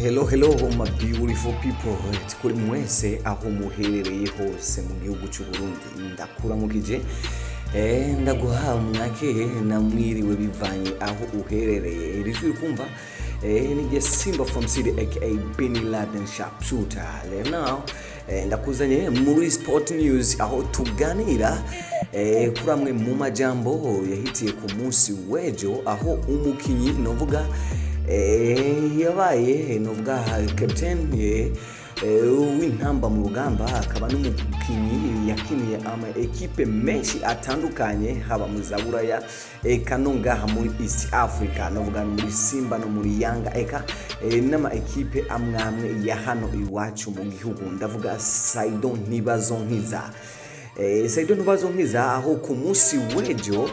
Hello, hello my beautiful people, kuri mwese aho muherereye hose mu gihugu cy'u Burundi, ndakuramukije, ndaguha mwakeye namwiriwe bivanye aho uherereye. Iri jwi kumva ni Simba from City aka Benny Laden Sharpshooter. Rero now ndakuzanye muri Sport News aho tuganira kuri amwe mu majambo yahitiye ku munsi w'ejo, aho umukinyi novuga yabaye novuga captain w'Intamba mu Rugamba, akaba n'umukinyi yakiniye ama ekipe menshi atandukanye, haba mu za Buraya eka no ngaha muri East Africa, novuga muri Simba no muri Yanga, eka n'ama ekipe amwe amwe ya hano iwacu mu gihugu. Ndavuga Saido Ntibazonkiza. Saido Ntibazonkiza, aho ku munsi w'ejo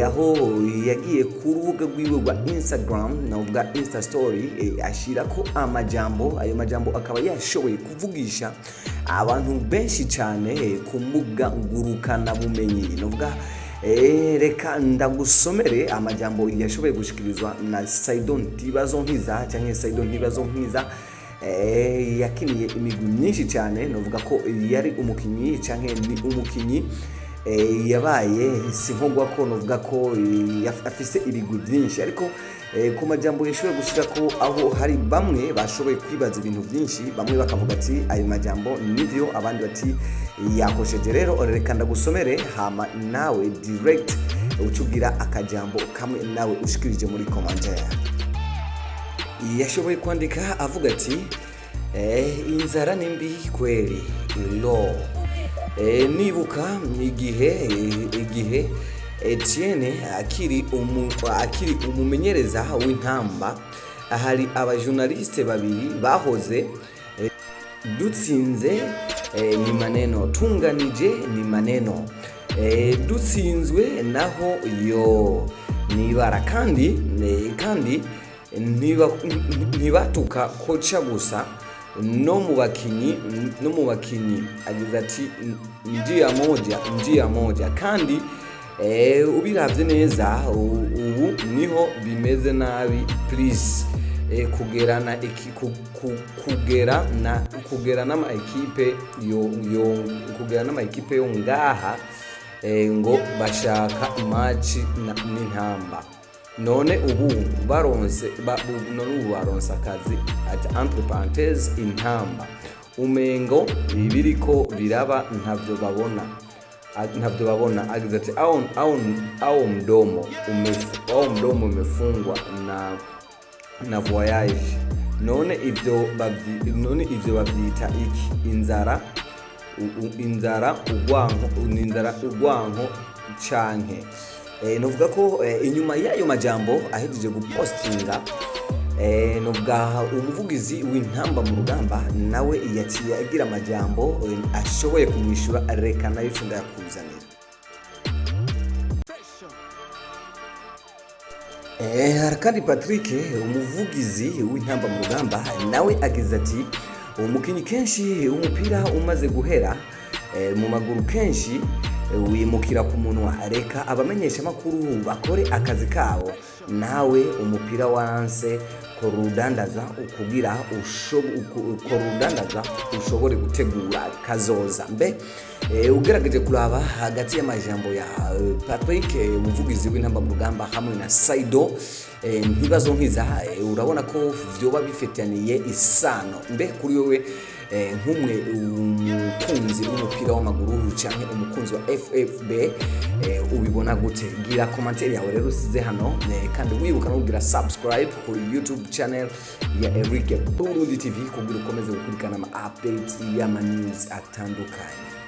aho yagiye ku rubuga rwiwe rwa Instagram, navuga Insta story, ashirako amajambo. Ayo majambo akaba yashoboye kuvugisha abantu benshi cyane ku mbuga ngurukana bumenyi. Navuga reka ndagusomere amajambo yashoboye gushikirizwa na Saido Ntibazonkiza cyangwa Saido Ntibazonkiza. Yakiniye imigwi myinshi cyane, novuga ko yari umukinyi canke ni umukinyi yabaye sinkogwa ko novuga ko afise ibigwi byinshi, ariko ku majambo yashoboye gushira ko aho hari bamwe bashoboye kwibaza ibintu byinshi, bamwe bakavuga ati ayo majambo nivyo, abandi bati yakosheje. Rero reka ndagusomere, hama nawe direct ucugira akajambo kamwe nawe ushikirije muri commentaire. Yashoboye kwandika avuga ati inzara ni mbi kweli lo. Nibuka igihe Etienne akiri umumenyereza w'Intamba, hari abajournaliste babiri bahoze dutsinze ni maneno, tunganije ni maneno, dutsinzwe naho yo nibara. Kandi ntibatuka koca gusa, no mu bakinyi. Agize ati njia moja, njia moja. Kandi ubiravye neza ubu niho bimeze nabi, please. Kugera na eki, ku, ku, kugera na kugera n'ama ekipe yo kugera n'ama ekipe yo ngaha ngo bashaka match n'Intamba. None ubu baronse none ubu baronse akazi, ati entre parenthèses Intamba, umengo ibiriko biraba ntavyo babona. Ntavyo babona. Agize ati au mdomo umefungwa na voyage. None ivyo bavyita iki? Inzara inzara ugwanko ni inzara ugwanko canke novuga ko inyuma y'ayo majambo ahejeje gupostinga, novuga umuvugizi w'Intamba mu Rugamba nawe yaciye agira amajambo ashoboye kumwishura. Reka nayo ndayakuzanira. Hari kandi Patrick, umuvugizi w'Intamba mu Rugamba, nawe agize ati umukinyi kenshi umupira umaze guhera mu maguru kenshi wimukira ku munwa. Reka abamenyesha makuru bakore akazi kabo. Nawe umupira waranse, korudandaza ukugira korudandaza ushobore gutegura kazoza. Mbe ugerageje kuraba hagati y'amajambo ya Patrick, umuvugizi w'Intamba mu Rugamba, hamwe na Saido Ntibazonkiza, urabona ko vyoba bifitaniye isano? Mbe kuri wewe nk'umwe umukunzi w'umupira w'amaguru canke umukunzi wa FFB, ubibona gute? Gira commentaire yawe rero usize hano, kandi wibuka no kugira subscribe kuri YouTube channel ya Eric Burundi TV kugira ukomeze gukurikirana ama updates y'ama news atandukanye.